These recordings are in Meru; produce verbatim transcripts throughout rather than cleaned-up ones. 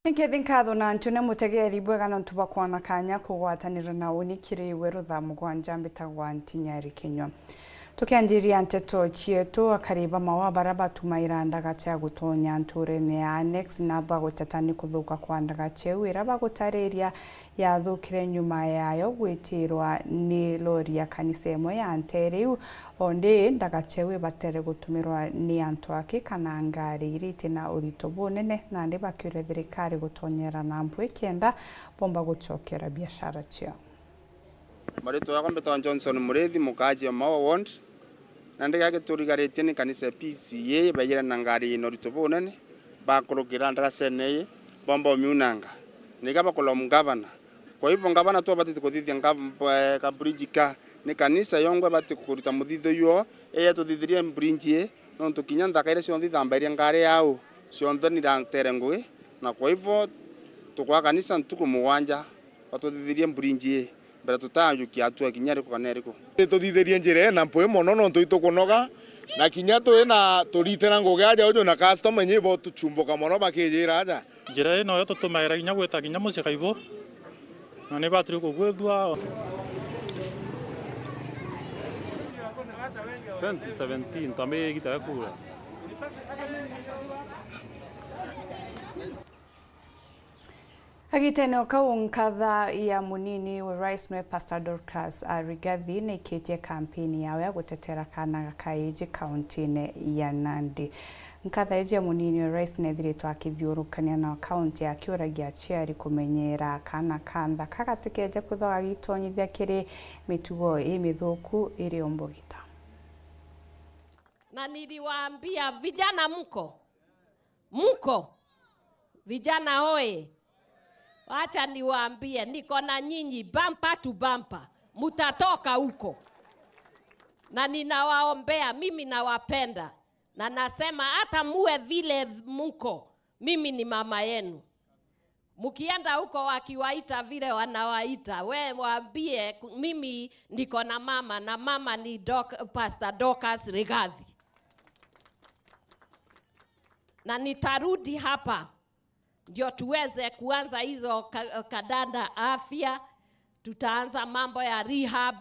Nkethi nkatho na ntune mutegeri bwega nontu bwa kwona kanya kugwatanira na uni kiri iwe rutha mugwanja. Mbitagwa Ntinyari Kinyua. Tukianjiria nteto cietu, akari ba mawa baria batumaira ndagacha ya gutonya nturene ya Annex na baguteta ni kuthuka kwa ndagacha iu iria bagutariria yathukire nyuma yayo gwitirwa ni lori ya kanisa imwe ya ntere iu. Ondi ndagacha iu ibatere gutumirwa ni antu aki kana ngari iria iti na urito bunene, nandi bakiuria thirikari gutonyera na mpwi kenda bomba guchokera biashara ciao. Maritwa yakwa mbitagwa Johnson Murithi, mukaaji wa Maua Ward, na ndiga giturigaritie ni kanisa ya P C A baiyire na ngari ina urito bunene, bakurukira ndarasene ii, bomba umiunanga. Niga bakulom gavana. Kwa hivyo, gavana tu abatite kuthithia ngab-, eh, ka bridge ka, ni kanisa yongwa ibati kuruta muthithio juo, eye tuthithirie bridge ii, nontu kinya nthaka iria cionthe ithambairie ngari yao, cionthe ni iratere ngugi, na kwa hivyo, tukwa kanisa ntuku mugwanja. Batuthithirie bridge ii mbere tutajukia hatua kinya iriku kana iriku. Nituthithirie njira ii na mpwi mono nontu itukunoga, na kinya twi na turite na ngugi aja uju na customer inyi ibo tuchumbuka mono bakijira aja. Njira ii noyo tutumagira kinya gwita kinya mucii kaibo, na ni batiri kugwithua. Twenty seventeen twambirie gita ria kuura. Kagitene o kau, nkatha ya munini wa rais nwe Pastor Dorcas Rigathi niikitie kampeni yawe ya gutetera kaana ga kaiji kaunti-ini ya Nandi. Nkatha iji ya munini wa rais neethiritwe akithiurukania na kaunti akiuragia aciari kumenyera kaana ka nthaka gatikeje kwithwa gagitonyithia kiri mitugo imithuku iri o mbugita. Na niliwaambia, vijana mko? Mko? Vijana oye! Wacha niwaambie, niko na nyinyi bumper to bumper. Mutatoka huko. Na ninawaombea, mimi nawapenda. Na nasema hata muwe vile mko, mimi ni mama yenu. Mukienda huko wakiwaita vile wanawaita, we waambie, "Ku-, mimi niko na mama, na mama ni Doc-, Pastor Dorcas Rigathi." Na nitarudi hapa ndio tuweze kuanza hizo ka-, kadanda afya, tutaanza mambo ya rehab.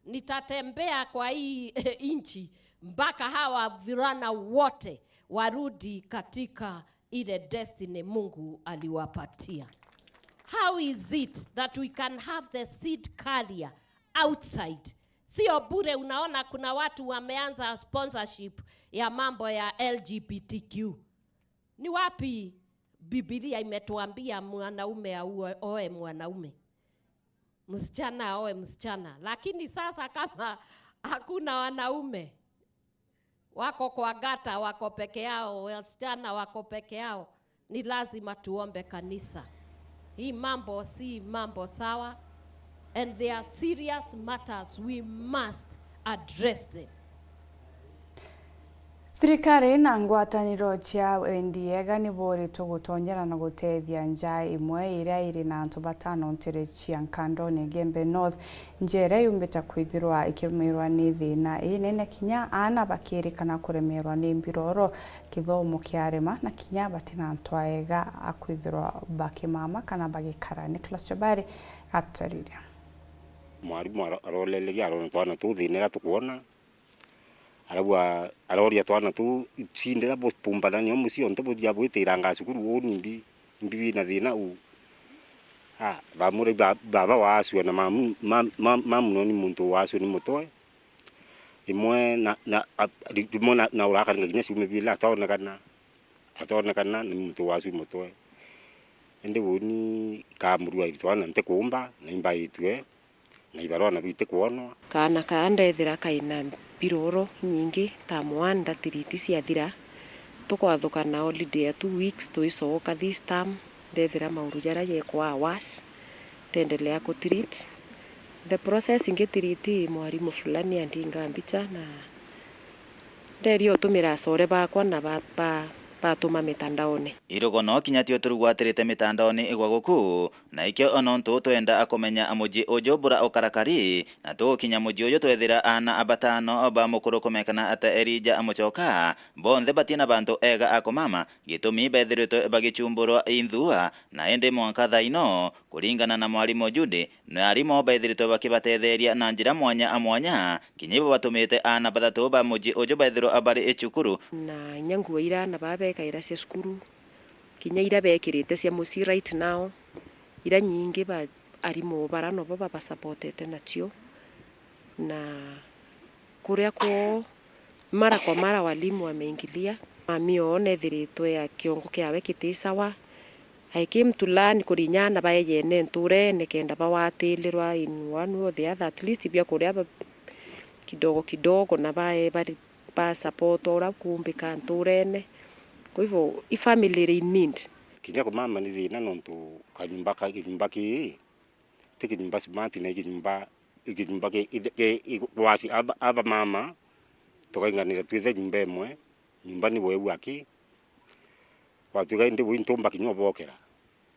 Nitatembea kwa hii nchi mpaka hawa vulana wote warudi katika ile destiny Mungu aliwapatia. How is it that we can have the seed career outside? Sio bure, unaona kuna watu wameanza sponsorship ya mambo ya L G B T Q. Ni wapi Biblia imetuambia mwanaume aue-, oe mwanaume, msichana aoe msichana? Lakini sasa kama hakuna wanaume, wako kwa gata, wako peke yao, wasichana wako peke yao, ni lazima tuombe kanisa. Hii mambo si mambo sawa, and they are serious matters, we must address them. Thirikari na ngwataniro cia wendi ega ni boritwe gutonyera na gutethia njaa imwe iria iri na antu batano ntere cia Nkandoni Gembe North. Njaa iria yumbite kwithirwa ikirumirwa ni thina inene, kinya aana bakirikana kuremerwa ni mbiroro, kithomo kiarema, na kinya batina antu aega a kwithirwa bakimama kana bagikara. Nicholas Chabari atutariria. Mwarimu aro-, aroreleria arona twana tuu thina iria tukwona. Arauga, aroria twana tuu, cindira bupumbanania mucii ontu buthia bwitiranga cukuru uu nimbi, nimbi bina thina uu. Ah, bamwira ba-, baba waacua na mamu, mam-, mam-, mamu no ni muntu waacua ni mutwe. Rimwe na, na, a-, ri-, rimwe na, na urakaringa kinya ciumia biiri atonekana, atonekana ni muntu waacua mutwe. Indi uuni kamurua iritwana ntikuumba na imbaitue. Na ibarua na bitikwonwa. Kaana kaa ndethira kaina mbiroro inyingi, term one ndatiriti ciathira, tukwathukana holiday ya two weeks, tuicoka this term, ndethira mauru jaria jekwaa worse, ndendelea kutreat. The process ngitiriti, mwarimu fulani andinga mbicha na nderia utumira acore bakwa na ba, ba, batuma mitandaone. Irugono kinya tio turugwatirite mitandaone igwa guku, na ikio o nontu twenda akumenya muji uju bura ukarakari, na tugukinya muji uju twethira aana abatano ba mukuru kumekana ata Elija amucoka, bonthe batina bantu ega akumama, gitumi bethiritwe bagicumburwa inthua, na indi mwanka thaino, kuringana na mwarimu Judy, na arimu bethiritwe bakibatetheria na njira mwanya a mwanya, kinya ibo batumite aana bathatu ba muji uju bethirwa bari icukuru. Na inya nguo ira aana baa bekaira cia cukuru, kinya ira bekirite cia mucii right now, ira nyingi ba, arimu bara nobo babasapotete nacio. Na kuria kwoo, mara kwa mara walimu wameingilia. Mami oo neethiritwe a kiongo kiawe kiti sawa. I came to learn kuri inya aana baejene nturene kenda bawatilirwa in one way or the other, at least biakuria ba, kidogo kidogo, na bae bari, ba support uria kuumbika nturene. Kwa hivyo, i family iri in need. Kinya kumama ni thina nontu kanyumba ka, kinyumba kii ti kinyumba smart na i kinyumba, i kinyumba ki, ki, ki, gwasi aba, aba mama tukainganira twithe nyumba imwe, nyumba ni weu aki, gwatuika indi wi ntumba kinya ubokera.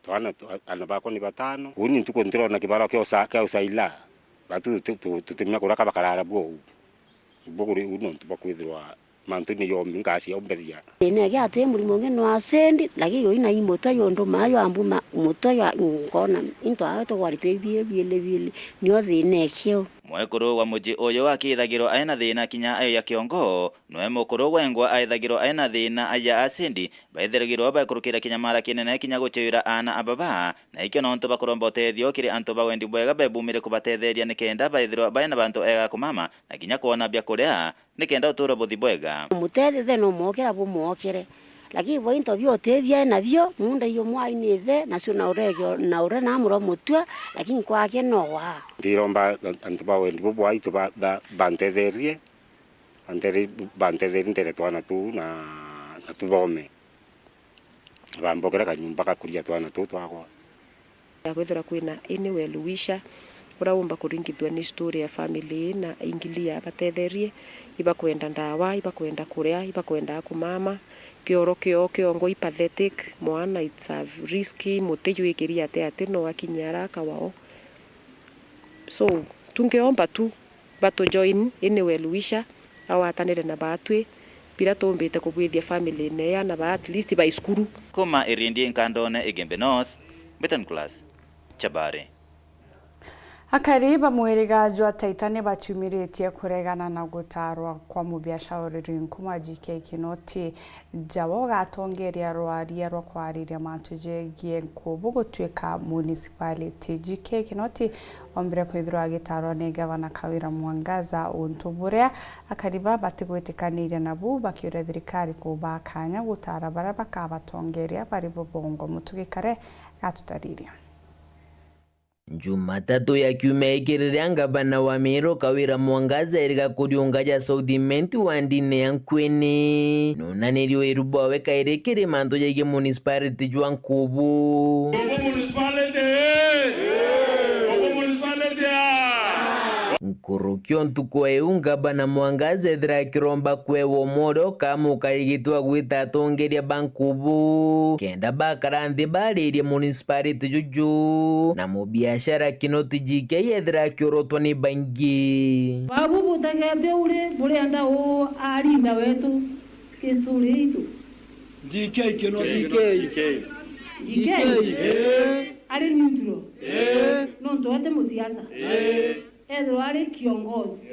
Twana tu, aana bakwa ni batano. Uni ntuku ntirona kibaro kia usa, kia usaila. Batu tu, tu, tutimenya kuria ka bakarara bwou. Nibwo kuri u nontu bwa kwithirwa mantu ni yomi ngasi yaumbethia. Thina igi ati murimo ungi no acid, lakini uyu na i mutwe yundu mayo ambuma mutwe ya ngona into ayo tugwari twi bie biili biili, nio thina ikio. Mwekuru wa muji uyu akithagirwa aina thina kinya ayo ya kiongo, noe mukuru wengwa aithagirwa aina thina ya acid, baithiragirwa bakurukira kinyamara kinene kinya guchiwira aana ababa, na ikio nontu bakuromba utethio kiri antu ba wendi bwega bebumire kubatetheria nikenda baithirwa baina bantu ega kumama na kinya kwona bia kuria, nikenda utuuro buthi bwega. Mutethitie no mwokera bumwokere, lakini bo into bio utibia nabio, muunda iyo mwai ni ithe, nacio na urege na ure na amuro mutua, lakini kwake no waa. Ndiromba antu ba wendi bubwaitu ba, ba, bantetherie, bantere, bantetherie ntere twana tuu na, na tuthome. Bambokera kanyumba ga kuria twana tuu twakwa. Ya kwithirwa kwina any well wisher uria umba kuringithua ni story ya family ii na ingilia abatetherie, ibakwenda ndawa, ibakwenda kuria, ibakwenda akumama, kioro kioo kiongo i pathetic, mwana it's a risky, muti jwikiri ati ati no akinye ara akawao. So tungiomba tu batu join any well wisher awatanire na baatwi, bira tumbite kubwithia family na iana ba at least bai cukuru. Kuma Irindi Nkandone Igembe North, Betan Class, Chabare. Akari ba mwiriga jwa Taita ni baciumiritie kuregana na gutaarwa kwa mubiashara uriri nkuma G K Kinoti. Jawa ugatongeria rwaria rwa kwariria mantu jegie nkubu gutuika municipality. G K Kinoti ombire kwithirwa agitaarwa ni Gavana Kawira Mwangaza untu buria akari ba batigwitikaniria nabu, bakiuria thirikari kuba kanya gutaara baria bakabatongeria bari bubongo. Mutugi Kare gatutariria. Jumatatu ya kiumia giki riria ngavana wa Meru Kawira Mwangaza eriga kuriunga ja South Imenti wandine ya Nkwini, nunanirie wiru bwawe kairi kiri mantu jagie municipality jwa Nkubu. Nkubu municipality! Nkuruki o ntuku iu, ngavana Mwangaza ethira akiromba kwewa umwe uria ukamukari giti wa gwita atongeria ba Nkubu kenda bakara nthi baririe municipality juju na mubiashara Kinoti G K ethira akiorotwa ni baingi. Babu butegete uri burienda uu arinda wetu history itu. G K Kinoti. G K. G K. Ari neutral. Nontu ati musiasa. Ethirwa ari kiongozi.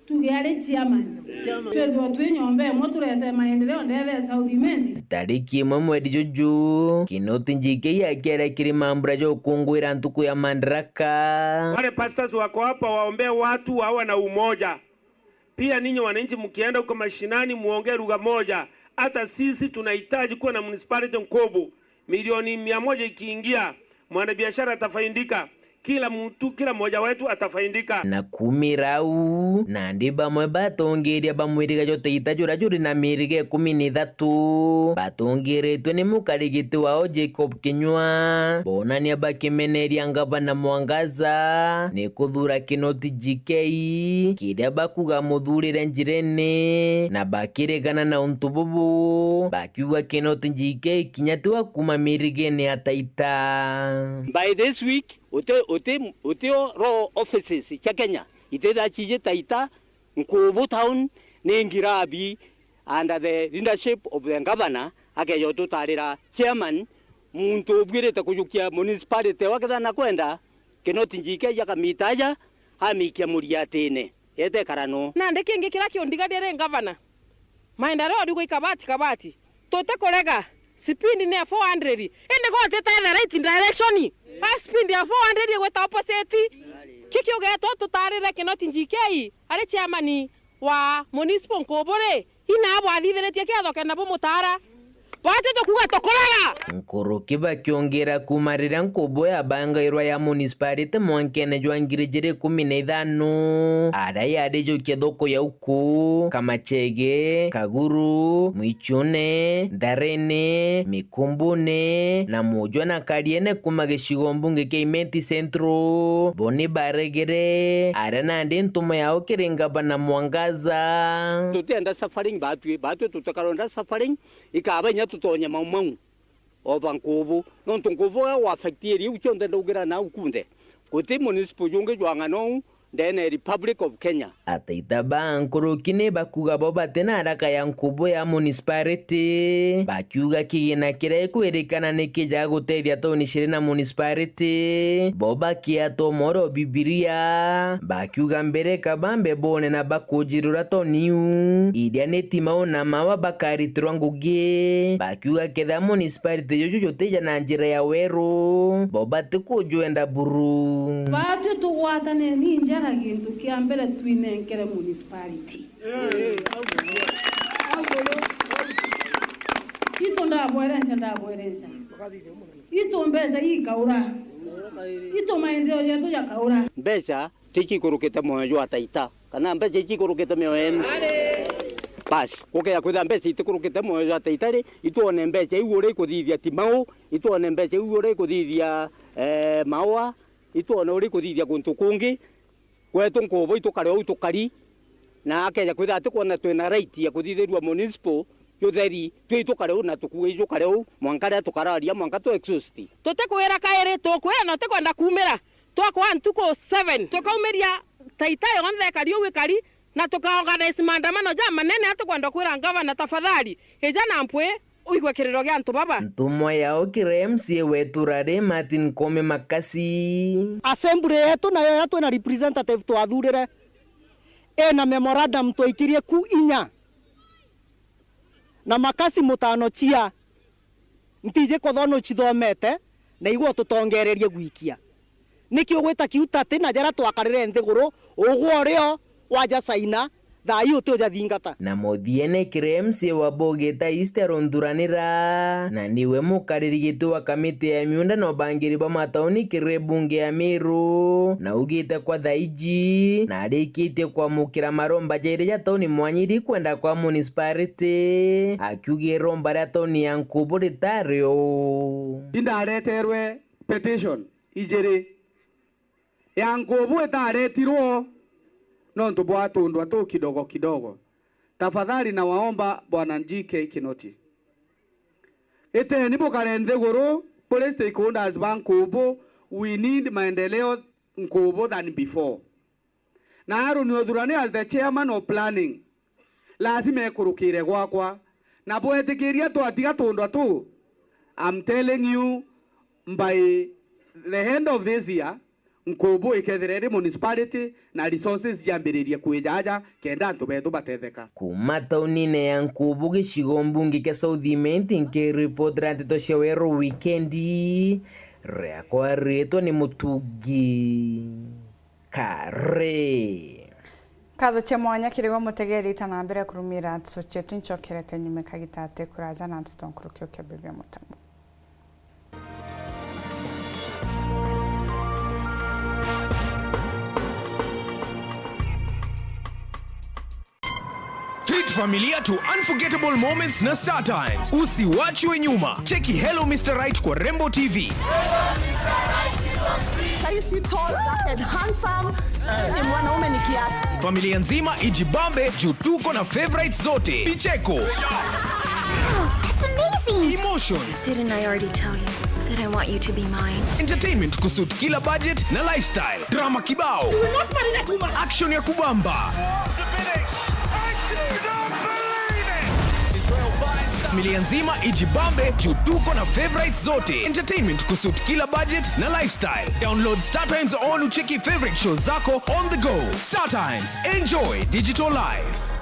Tuge ari chairman. Twithirwa twi nyomba imwe turete maendeleo ndethe ya South Imenti. Tariki imwe mweri juju, Kinoti G K akiaria kiri mambura ja gukunguira ntuku ya Madaraka. Wale pastors wako hapa waombee watu wawe na umoja. Pia ninyi wananchi mkienda huko mashinani muongee lugha moja. Hata sisi tunahitaji kuwa na municipality Nkubu. Milioni mia moja ikiingia, mwanabiashara atafaidika. kila mtu, kila mmoja wetu atafaidika. Na kumira au, nandi bamwe batongeria ba mwiriga jwa Taita juria juri na miriga ikumi na ithatu batongeretwe ni mukarigiti wao Jacob Kinyua, bonania bakimeneria ngavana Mwangaza ni kuthura Kinoti G K, kiria bakuga muthurire njirene, na bakiregana na untu bubu, bakiuga Kinoti G K kinya tiwa kuuma mirigene ya Taita. By this week, uti, uti, utio law offices cia Kenya ititha ciji Taita, Nkubu town ni ngirabi under the leadership of the governor, akeja ututarira chairman, muntu ubwirite kujukia municipality wa kethira na kwenda, Kinoti G K akamita aja, amikia muriatine, yete karano. Nandi kingi kiria kiundigaria ri ngavana, maendeleo riu gwi kabati kabati. Tutikurega, speed ni ya four hundred. Indi gwe utita in the right direction. A speed ya four hundred igwita opposite. Kiki ugeeta ututarire Kinoti G K ari chairman wa municipal Nkubu ri? Ina bwathithiritie kiatho kenda bumutara. Bwatu tukuga tukurega. Nkuruki bakiongera kuuma riria Nkubu yabangairwa ya municipality mwankene jwa ngiri ijiri ikumi na ithano, aria yarijukia thoko ya Kuu, Kamachege, Kaguru, Mwichune, Ntharene, Mikumbune, na Mujwa na Kariene kuuma gicigo mbunge kia Imenti Central, bo ni baregere, aria nandi ntumo yao kiri ngavana Mwangaza. Tutienda suffering batwi, batwi tutikaronda suffering, ikaba inya tutonye maumau. Oba Nkubu, nontu Nkubu we wa affect area iu cionthe ndaugira nau kunthe. Guti municipal jungi jwa ng'ana uu ndene ya Republic of Kenya. Ataita ba nkuruki ni bakuga bo bati na haraka ya Nkubu ya municipality, bakiuga kigina kiria ikwirikana ni kija gutethia tauni ciri na municipality, bo bakiatwa moro Bibilia, bakiuga mbere kabambe bone na bakujirura tauni iu, iria ni Timau na Maua bakaritirwa ngugi, bakiuga kethira municipality juju jutija na njira ya weru, bo batikujwenda buru. Baatwi tugwataneni njara gintu kia mbere twinenkere municipality. Itu ndabwerenca, ndabwerenca. Itu mbeca ikaura. Itu maendeleo jetu jakaura. Mbeca ticio ikurukite mwoyo jwa Taita, kana mbeca icio ikurukite mioyo yenu? Basi, gukeja kwithira mbeca itikurukite mwoyo jwa Taita ri, itwone mbeca iu uria ikuthithia Timau, itwone mbeca iu uria ikuthithia, eh, Maua, itwone uria ikuthithia guntu kungi. Gwetu Nkubu itukare uu tukari, na akeja kwithira atikwona twina right ya kuthithirua municipal jutheri, twi itukare uu na tukuuge ijukare uu, mwanka riria tukararia, mwanka tu exhaust. Tutikwira kairi, tukwira na utikwenda kuumira. Twakwa ntuku seven, tukaumiria Taita yonthe ikari uu ikari, na tukaorganize maandamano jamanene, atikwenda kwira ngavana, tafadhali, ija na mpwi, uigue kiriro gia antu baba. Ntumwa yao kiri M C A wetu urari Martin Koome Makasi. Assembly yetu nayo iria twina representative twathurire, ina memorandum twaikirie ku inya. Na Makasi mutano cia, ntiji kuthona ucithomete, na igwe ututongererie gwikia. Niki ugwita kiu tati na jaria twakarire nthiguru, ugwe urio waja caina, thaa ii uti ujathingata? Na muthiene kiri M C A wa Bogita East arunthuranira, na niwe mukariri giti wa kamiti ya miunda na ubangiri bwa matauni kiri bunge ya Meru, na augite kwa thaa iji, na arikitie kwamukira maromba jairi ja tauni mwanya iri kwenda kwa municipality, akiuga iromba ria tauni ya Nkubu ritari uu. Indareterwe petition ijiri. Ya Nkubu itaretirwo nontu bwa tundwa tu kidogo kidogo. Tafadhali nawaomba Bwana G K Kinoti, iteni bukare nthiguru buri stakeholders ba Nkubu, we need maendeleo Nkubu than before. Na Aaron Othurani as the chairman of planning, lazima ekurukire gwakwa. Na bwetikiria twatiga tundwa tu, I'm telling you, by the end of this year, Nkubu ikethira iri municipality na resources ciambiririe kwija aja kenda antu betu batetheka. Kuma taunine ya Nkubu, gicigo mbunge kia South Imenti, nkiripotera nteto cia Weru Wikendi, riakwa riitwa ni Mutungi Kari. Nkatho cia mwanya kiri gwe mutegeri, ita na mbere kurumira nteto cietu, ncokerete nyuma kagita ati kuraja na nteto nkuruki ukiambiriria mutamu. Familia to unforgettable moments na Star Times. Usiwachwe nyuma. Cheki Hello Mister Right kwa Rembo T V. Sahii si tall, dark and handsome. Ni mwanaume ni kiasi. Familia nzima ijibambe juu tuko na favorites zote. Vicheko. That's amazing. Emotions. Didn't I already tell you that I want you to be mine? Entertainment kusuit kila budget na lifestyle. Drama kibao. Action ya kubamba. Familia nzima ijibambe juu tuko na favorites zote. Entertainment kusuit kila budget na lifestyle. Download Star Times on ucheki favorite shows zako on the go. Star Times, enjoy digital life.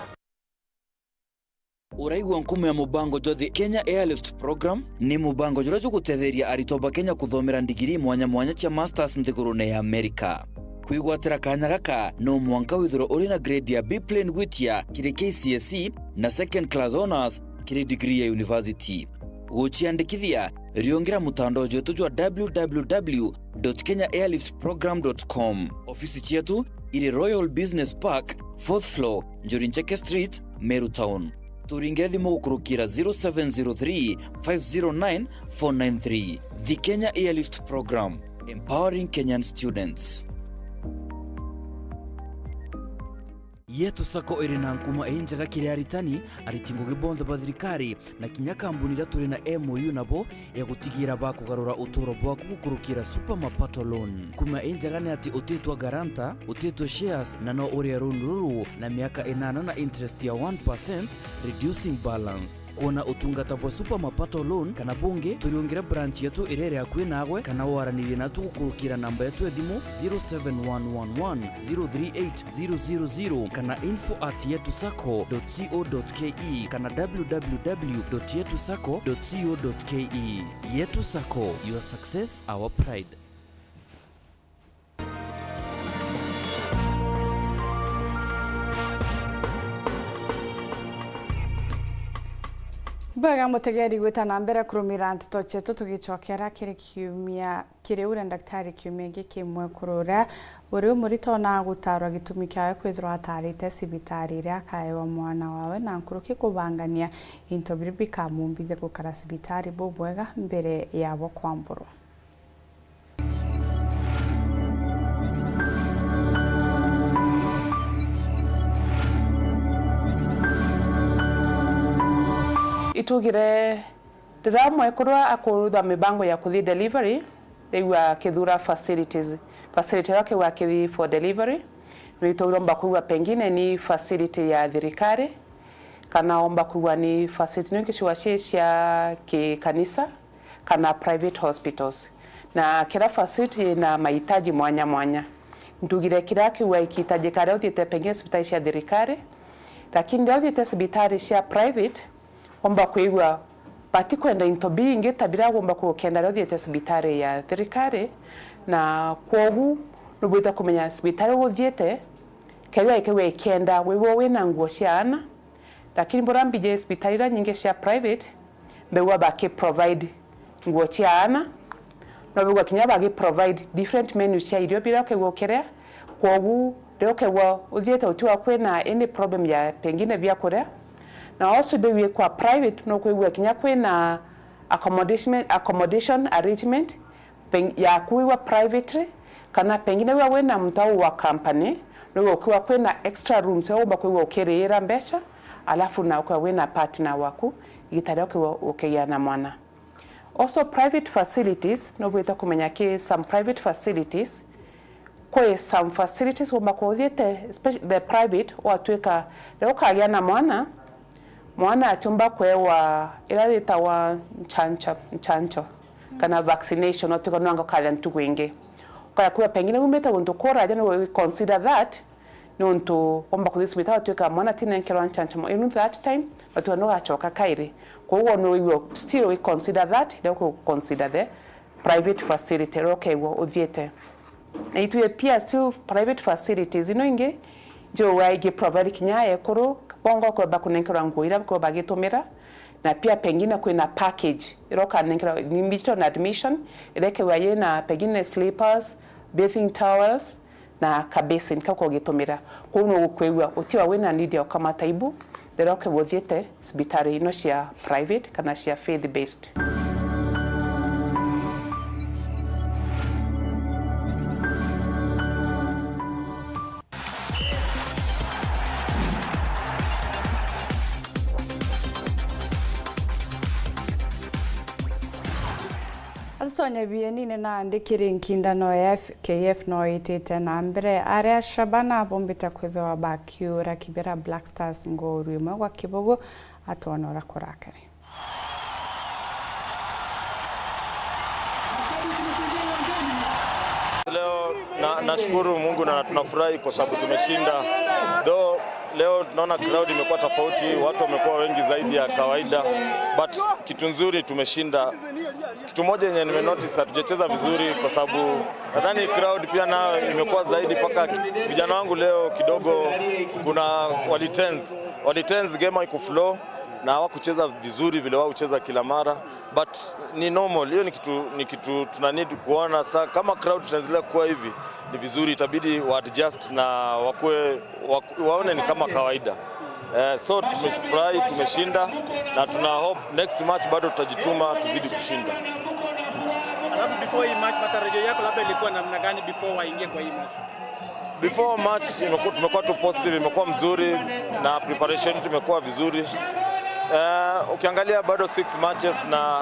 Uraigua nkumo ya mubango jwa The Kenya Airlift Program? Ni mubango juria jugutetheria aritwa ba Kenya kuthomera ndigiri mwanya mwanya cia masters nthigurune ya Amerika. Kwigwatira kanya gaka, no mwanka withirwe uri na grade ya B plain gwitia kiri K C S E na second class honours kiri degree ya university. Guciandikithia, riungira mutandao jwetu jwa w w w dot kenya airlift program dot com. Ofisi cietu iri Royal Business Park, fourth floor, Njuri Ncheke Street, Meru Town. Turingire thimu gukurukira zero seven zero three, five zero nine, four nine three. The Kenya Airlift Program, empowering Kenyan students. Yetu Sacco iri na nkuma injega kiri aritani, ariti ngugi bonthe ba thirikari, na kinya kambuni iria turi na M O U nabo ya gutigira bakugarura uturo bwaku gukurukira Super Mapato Loan. Nkuma injega ni ati utitwa guarantor, utitwa shares, na no urie loan ruru na miaka inana na interest ya one percent, reducing balance. Kwona utungata bwa Super Mapato Loan kana bungi, turiungire branch yetu iria iri akui naagwe, kana waranirie natu gukurukira namba yetu ya thimu zero seven one one one zero three eight zero zero zero kana info at yetu sacco dot co dot ke kana w w w dot yetu sacco dot co dot ke. Yetu Sacco, your success, our pride. Bwega mutegeri, gwita na mbere kurumira nteto cietu tugicokera kiri kiumia kiri uria ndaktari kiumia ingi kimwe kuri uria uri umurito na gutarwa gitumi kiawe kwithirwa atarite cibitari iria akaewa mwana wawe na nkuruki kubangania into biria bikamumbithia gukara cibitari bubwega mbere yabo kwamburwa. Itugire riria mwekuru akurutha mibango ya kuthi delivery, riu akithura facilities. Facility iria akiuga akithi for delivery, nitwagiromba kwigua pengine ni facility ya thirikari, kana omba kwigua ni facility ningi ciwa cia kikanisa, kana private hospitals. Na kila facility ina mahitaji mwanya mwanya. Ndugire kila kiwa ikihitajika riria uthiite pengine cibitari cia thirikari, lakini riria uthiite cibitari cia private, omba kwigua batikwenda into bingi ta biria womba kukenda riria uthiite cibitari ya thirikari, na kwogu nubwite kumenya cibitari uthiite, kethira ikigua ikienda wiwe wina nguo cia ana, lakini buria mbiji cibitari iria nyingi cia private, mbigua baki provide nguo cia ana, no bigua kinya bagi provide different menus cia irio biria ukigua ukiria. Kwogu riria ukigua uthiite utigwa kwina any problem ya pengine bia kuria, na also mbigue kwa private no kwigua kinya kwina accommodation, accommodation arrangement peng-, ya kuigwa privately, kana pengine wigwa wina mutau wa company, no ukiwa kwina extra rooms, wigwa kwigwa ukiriira mbeca, alafu na ukiwa wina partner waku, igita riria ukiwa ukigia na mwana. Also, private facilities, no bwita kumenya ki some private facilities, kwi some facilities womba kuthite, especially the private, watwika riria ukagia na mwana, mwana atiumba kwewa ira yitawa nchancho, nchancho, kana vaccination, watwika nwanga ukaria ntugu ingi. Ukaya kuwa pengine umite guntu kuraja, ni we consider that, niuntu womba kuthi cibitari watwika mwana tinenkerwa nchancho mo, inu that time, watwika nugachoka kairi. Kwoguo no iwe still we consider that, riria uku consider the private facility, riria ukegua uthiite. Na itwi pia still private facilities ino ingi, njiuga ingi provide kinya ekuru, bongo kweba kunenkerwa nguo ira kweba bagitumira, na pia pengine kwina package, iria ukanenkerwa, ni mbiji na admission, iria ikegua yina pengine slippers, bathing towels, na ka basin kau kogitumira. Kwou no gukwigua utiwa wina need ya ukamata ibu, Thiroke buthiite cibitari ino cia private kana cia faith based. Atutonye bienine nandi kiri nkindano ya F K F no itite na mbere, aria Shabana bombite kwithirwa bakiura Kibera Black Stars ngoru imwe gwa kibugu, atwona uria kurakari. Leo na, nashukuru Mungu na tunafurahi kwa sababu tumeshinda. Though leo tunaona crowd imekuwa tofauti, watu wamekuwa wengi zaidi ya kawaida, but kitu nzuri tumeshinda. Kitu moja yenye nimenotice, hatujacheza vizuri kwa sababu nadhani crowd pia nayo imekuwa zaidi, mpaka ki-, vijana wangu leo kidogo kuna walitense, walitense game haikuflow na hawakucheza vizuri vile wao hucheza kila mara, but ni normal. Hiyo ni kitu, ni kitu tuna need kuona. Sa kama crowd tutaendelea kuwa hivi, ni vizuri, itabidi wa adjust na wakue, waku-, waone ni kama kawaida. Eh, so tumefurahi, tumeshinda na tuna hope next match bado tutajituma tuzidi kushinda. Alafu before hii match, matarajio yako labda ilikuwa namna gani before waingie kwa hii match? Before match imekuwa, tumekuwa tu positive, imekuwa mzuri na preparation yetu imekuwa vizuri. Eh, ukiangalia bado six matches na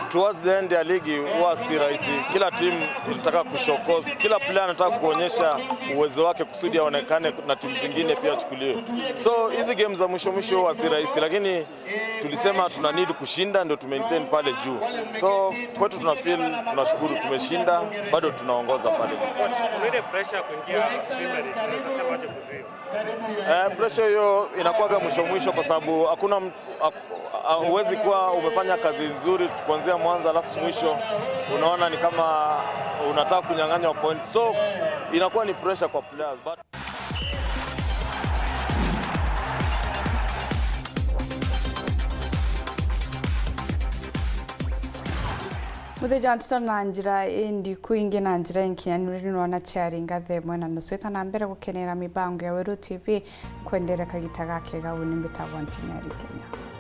towards the end ya ligi huwa si rahisi. Kila team inataka kushowcase, kila player anataka kuonyesha uwezo wake kusudi aonekane na timu zingine pia achukuliwe. So hizi game za mwisho mwisho huwa si rahisi, lakini tulisema tuna need kushinda ndio tu maintain pale juu. So kwetu tuna feel, tunashukuru tumeshinda, bado tunaongoza pale juu. Coach, kuna ile pressure ya kuingia Premier League, unaweza sema aje kuhusu hiyo? Eh, pressure hiyo inakuwaga mwisho mwisho kwa sababu hakuna m-, hak-, ha-, huwezi kuwa umefanya kazi nzuri kuanzia mwanzo alafu mwisho unaona ni kama unataka kunyang'anywa points. So inakuwa ni pressure kwa players, but Muthenya wa ntuto na njira indiku ingi na njira inkinyaniri, nona ciaringa thaa imwe na nusu. Ita na mbere gukenera mibango ya Weru T V, kwendere kagita gakega. Uni mbitagwa Ntinyari Kenya.